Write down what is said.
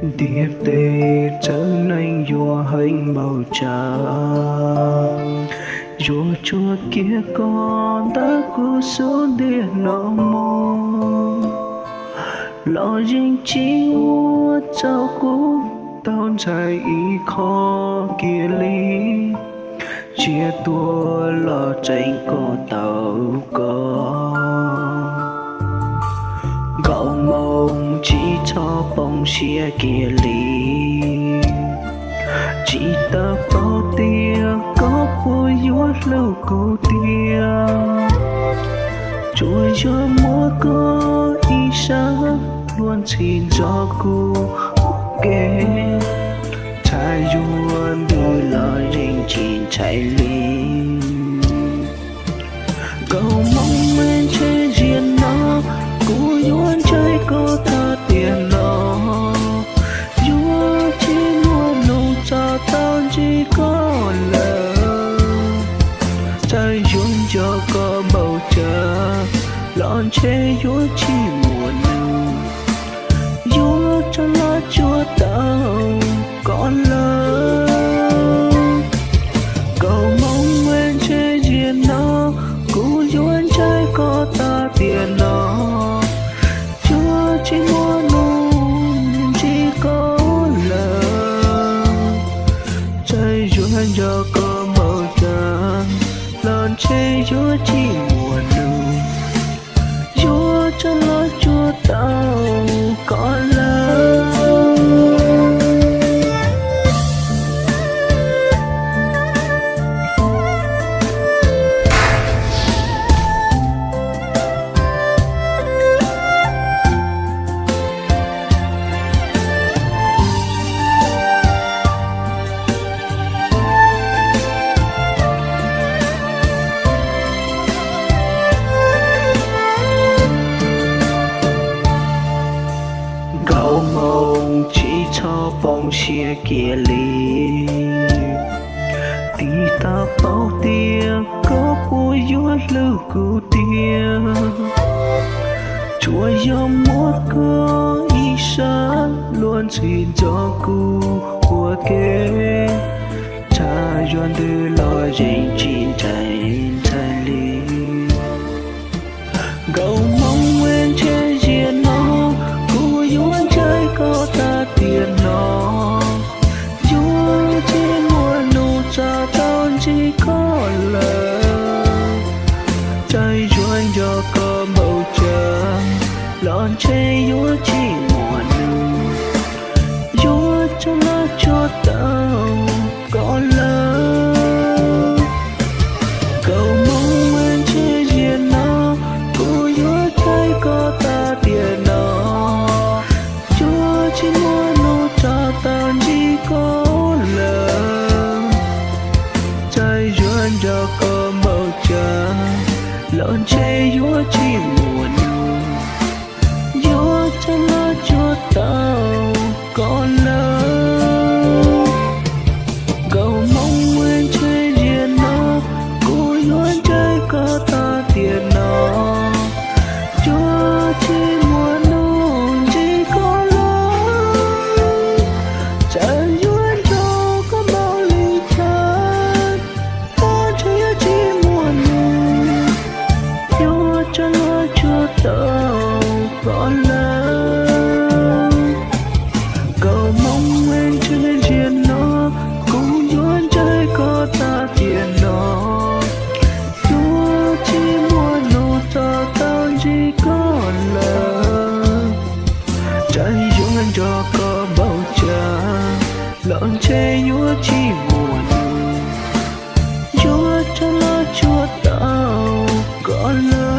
Ntiaj teb txawv neeg yuav heev npaum cas, yuav tsuas kiag koj ntawm kuv xub ntiag no mus, los yeej tsis ua rau kuv tau ntshai ib qho kiag li. Tsiaj tuag los tseem kom tau koj, nkauj Hmoob tsis txhob poob siab kiag li. Tsis tau paub tias koj puas yuav hlub kuv tiag, tsuas yog muab koj ib sab luag ntxhi ntxov kuv ua ke, txhaj yuav ntws los yeej tsis ntshai li. Nkauj Hmoob, ntshe ziag no kuv yuav ntshai koj tag tiag no, yuav tsis muaj hnub txog tau ntsib koj lawm. Txawm yuav nco koj npaum cas los ntshe yuav tsis muaj hnub yuav rov los cuag tau koj lawm. Nkauj Hmoob, ntshe ziag no kuv yuav ntshai koj tag tiag no, yuav tsis muaj hnub ntsib koj lawm. Txawm yuav nco koj npaum cas los ntshe yuav tsis muaj hnub yuav rov los cuag tau koj lawm. Nkauj Hmoob, tsis txhob poob siab kiag li. Tsis tau paub tias koj puas yuav hlub kuv tiag, tsuas yog muab koj ib sab luag ntxhi ntxov kuv ua ke, txhaj yuav ntws los yeej tsis ntshai ntshai li. Nkauj Hmoob, ntshe ziag no kuv yuav ntshai koj tag tiag no, yuav tsis muaj hnub txog tau ntsib koj lawm. Txawm yuav nco koj npaum cas los ntshe yuav tsis muaj hnub yuav rov los cuag tau koj lawm. Nkauj Hmoob, ntshe ziag no kuv yuav ntshai koj tag tiag no, yuav tsis muaj hnub txog tau ntsib koj lawm. Txawm yuav nco koj npaum cas los ntshe yuav tsis muaj hnub yuav rov los cuag tau koj lawm. Nkauj Hmoob, ntshe ziag no kuv yuav ntshai koj tag tiag no, yuav tsis muaj hnub ntsib koj lawm. Txawm yuav nco koj npaum li cas los ntshe yuav tsis muaj hnub yuav rov los cuag tau koj lawm. Nkauj Hmoob, ntshe ziag no kuv yuav ntshai koj tag tiag no, yuav tsis muaj hnub txog tau ntsib koj lawm. Txawm yuav nco koj npaum cas los ntshe yuav tsis muaj hnub yuav rov los cuag tau koj lawm.